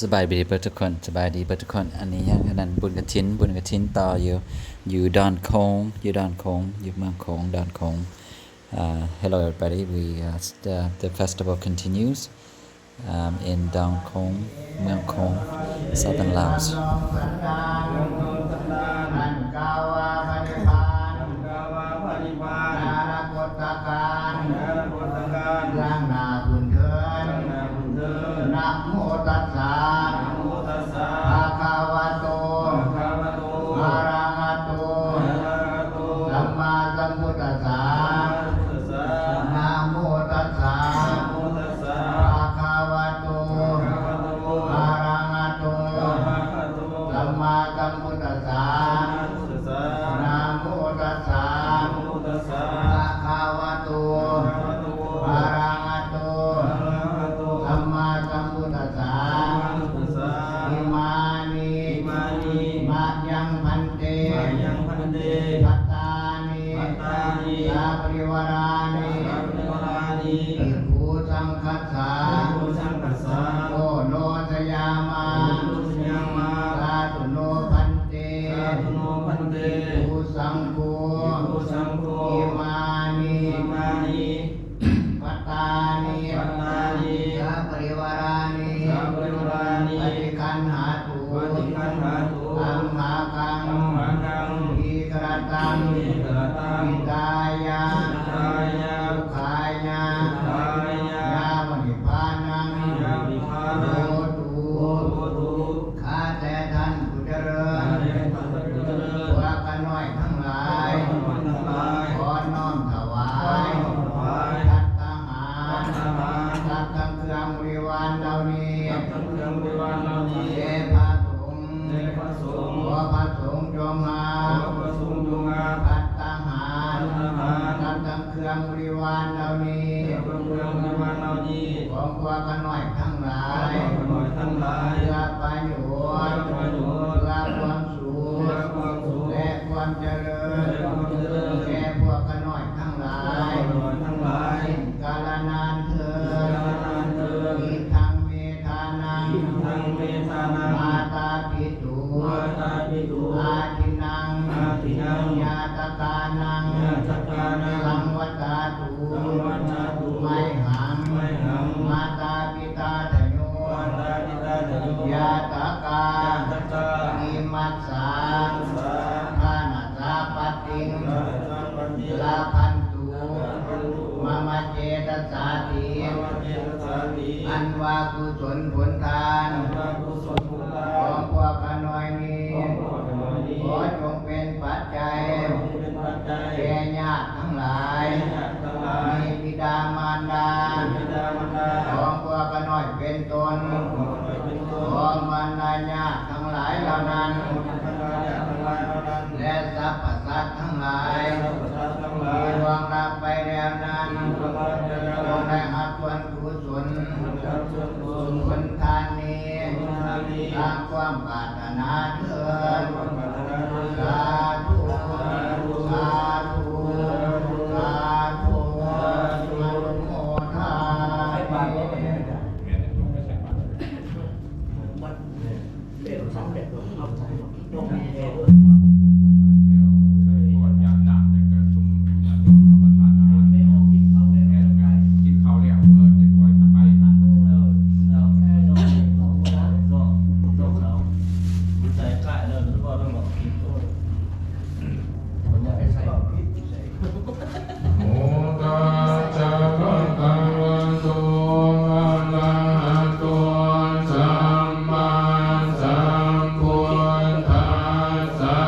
ສະບາຍດີເບິດທຸກຄົນ ສະບາຍດີເບິດທຸກຄົນ. ອັນນີ້ຍັງ ອັນນັ້ນ ບຸນກະຖິນ ບຸນກະຖິນຕໍ່ຢູ່ ຢູ່ດອນໂຂງ ຢູ່ດອນໂຂງ ຢູ່ເມືອງໂຂງ ດອນໂຂງ. Uh, hello everybody, we, uh, s- the, the festival continues, um, in Dong Khong, Mueang Khong, Southern Laos. ທ່ານກ່າວວ່າພະນິບພານ ກ່າວວ່າພະນິບພານ ອະນາຄົດຕະການ ອະນາຄົດຕະການ ເບື້ອງໜ້າພຸ້ນເທີນ ເບື້ອງໜ້າພຸ້ນເທີນ. ນະໂມຕັດສະ ນະໂມຕັດສະ ພະຄະວະໂຕ ພະຄະວະໂຕ ອະລະຫະໂຕ ອະລະຫະໂຕ ສຳມາສຳພຸດຕັດສະ ສຳມາສຳພຸດຕັດສະ. ນະໂມຕັດສະ ນະໂມຕັດສະ ພະຄະວະໂຕ ພະຄະວະໂຕ ອະລະຫະໂຕ ອະລະຫະໂຕ ສຳມາສຳພຸດຕັດສະ ສຳມາສຳພຸດຕັດສະ. ນະໂມຕັດສະ ນະໂມຕັດສະ ພະຄະວະໂຕ ພະຄະວະໂຕ ອະລະຫະໂຕ ອະລະຫະໂຕ ສຳມາສຳພຸດຕັດສະ ສຳມາສຳພຸດຕັດສະ. ອິມານິ ອິມານິ ມະຍັງພັນເຕ ມະຍັງພັນເຕ ພັດຕານິ ພັດຕານິ ສະປະລິວາຣານິ ສະປະລິວາຣານິ ພິກຂຸສັງຄັດສາ ພິກຂຸສັງຄັດສາ. ໂອໂນຊະຍາມາ ໂອໂນຊະຍາມາ ສາທຸໂນພັນເຕ ສາທຸໂນພັນເຕ ພິກຂຸສັງໂຄ ພິກຂຸສັງໂຄ ອິມານິ ອິມານິ ພັດຕານິ ພັດຕານິ ສະປະລິວາຣານິ ສະປະລິວາຣານິ ປະຕິຄັນຫາຕຸ ປະຕິຄັນຫາຕຸ ອັມຫາກັງ ອັມຫາກັງ ທີຄະຣະຕັງ ທີຄະຣະຕັງ ຫິຕາຍະ ຫິຕາຍະ ສຸຂາຍະ ສຸຂາຍະ ຍາວະນິບພານັງ ຍາວະນິບພານັງ ໂຫຕຸ ໂຫຕຸ ຂ້າແຕ່ທ່ານຜູ້ຈະເລີນ ຂ້າແຕ່ທ່ານຜູ້ຈະເລີນ ພວກຂ້ານ້ອຍທັງຫຼາຍ ພວກຂ້ານ້ອຍທັງຫຼາຍ ຂໍນ້ອມຖວາຍ ຂໍນ້ອມຖວາຍ ພັດຕາຫານ ພັດຕາຫານ ກັບທັງເຄື່ອງບໍລິວານເຫຼົ່ານີ້ ກັບທັງເຄື່ອງບໍລິວານເຫຼົ່ານີ້ ແດ່ພະສົງ ແດ່ພະສົງ ຂໍພະສົງຈົ່ງຮັບ ຂໍພະສົງຈົ່ງຮັບ ພັດຕາຫານ ພັດຕາຫານ ກັບທັງເຄື່ອງບໍລິວານເຫຼົ່ານີ້ ກັບທັງເຄື່ອງບໍລິວານເຫຼົ່ານີ້ ຂອງພວກຂ້ານ້ອຍທັງຫຼາຍ ຂອງພວກຂ້ານ້ອຍທັງຫຼາຍ ເພື່ອປະໂຫຍດ ເພື່ອປະໂຫຍດ ເພື່ອຄວາມສຸກ ເພື່ອຄວາມສຸກ ແລະ ຄວາມຈະເລີນ ແລະ ຄວາມຈະເລີນ ແກ່ພວກຂ້ານ້ອຍທັງຫຼາຍ ແກ່ພວກຂ້ານ້ອຍທັງຫຼາຍ ສິ້ນກາລະນານເທີນ ສິ້ນກາລະນານເທີນ ອິທັງເມທານັງ ອິທັງເມທານັງ ມາຕາປິຕຸ ມາຕາປິຕຸ ອາທິນັງ ອາທິນັງ ຍາຕະການັງ ຍາຕະການັງ ສັງວັດຖາຕຸ ສັງວັດຖາຕຸ ໄມຫັງ ໄມຫັງ ມາຕາປິຕາທະໂຍ ມາຕາປິຕາທະໂຍ ຍາຕະກາ ຍາຕະກາ ອິມັດສາ ອິມັດສາ ທານະສາປັດຕິງ ທານະສາປັດຕິງ ລະພັນຕຸ ລະພັນຕຸ ມະມະເຈຕະສາຕິ ມະມະເຈຕະສາຕິ ອັນວ່າກຸສົນຜົນທານ ອັນວ່າກຸສົນຜົນທານ ຂອງພວກຂ້ານ້ອຍນີ້ ຂອງພວກຂ້ານ້ອຍນີ້ ຂໍຈົ່ງເປັນປັດໄຈ ຂໍຈົ່ງເປັນປັດໄຈ ແກ່ຍາດທັງຫຼາຍ ແກ່ຍາດທັງຫຼາຍ ມີບິດາມານດາ ມີບິດາມານດາ ຂອງພວກຂ້ານ້ອຍເປັນຕົ້ນ ຂອງພວກຂ້ານ້ອຍເປັນຕົ້ນ ຂອງບັນດາຍາດທັງຫຼາຍເຫຼົ່ານັ້ນ ຂອງບັນດາຍາດທັງຫຼາຍເຫຼົ່ານັ້ນ ແລະ ສັບພະສັດທັງຫຼາຍ ແລະ ສັບພະສັດທັງຫຼາຍ ທີ່ລ່ວງລັບໄປແລ້ວນັ້ນ ທີ່ລ່ວງລັບໄປແລ້ວນັ້ນ ຈົ່ງໄດ້ຮັບສ່ວນ ກຸສົນ ຜົນທານນີ້ ຕາມຄວາມປາດຖະໜາເທີ້ນ ສາທຸ ສາທຸ ສາທຸ ອະນຸໂມທາມິ. ໂມຕັດສະ ພະຄະວະໂຕ ອະລະຫະໂຕ ສຳມາສຳພຸດທັດສະ.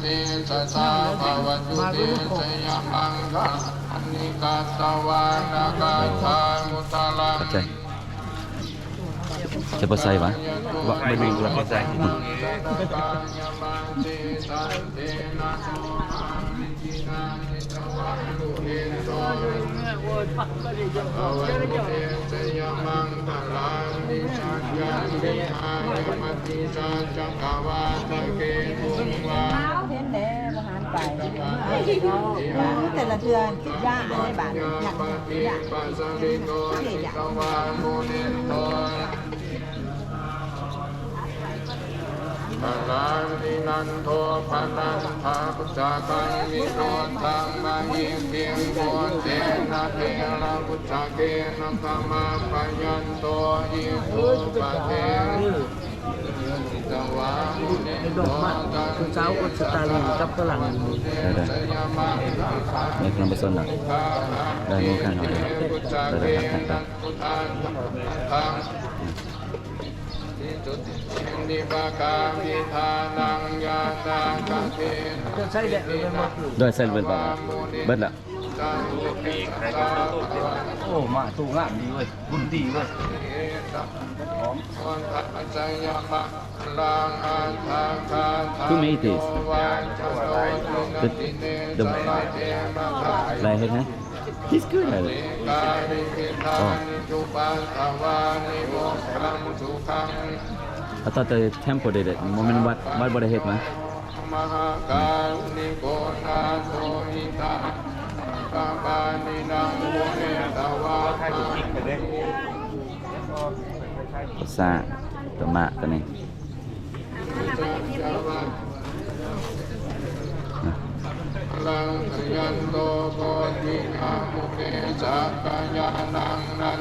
ເຕຊະສາ ພະວັນຕຸ ເຕຊະຍະມັງຄະລານິ ກາຕະວານະ ກາຖາ ຂອບໃຈ ຈະບໍ່ໃສ່ຫວາ? ບໍ່ ບໍ່ມີ ບໍ່ໃສ່. ເຫັນແດ່ ບໍ່ຫັນໄປ ເອີ ແຕ່ລະເທື່ອຄິດຢາກເດ້ບາດນີ້ ຢາກ ຢາກ ເພຍຢາກ. ພະລານິນັນໂທ ພະນັນທະ ພຸດທະຄັງ ວິໂຣທະ ມະຫິພິງ ໂພເທນະ ເຖລະ ພຸດທະເກນະ ສະມາປະຍັນໂຕ ອິໂທ ປະເທ ເປັນດອກມາກ ຄືເຈົ້າອົດສະຕາລີກັບຝຣັ່ງ. ໄດ້ ໄດ້ ໄດ້ ກຳລັງໄປຊົນລະ ໄດ້ໝູ່ຂ້າງເຮົາເດ້ ໄດ້ ໄດ້ ໄດ້. ໂດຍໃສ່ເບິດ ເບິດລະ ໂອ້ ມາໂຕງາມດີເວີຍ ບຸນດີເວີຍ. Who made this? The, the, ລາຍເຮັດໃຫ້. He's good at it. Oh. I thought the temple did it. ບໍ່ແມ່ນວັດ ວັດບໍ່ໄດ້ເຮັດມາ. ສາ ຕົວມະຕົວນີ້. ລັງຂະຍັນໂຕ ໂພທິກຳມຸນີ ສັກກະຍານັງ ນັນ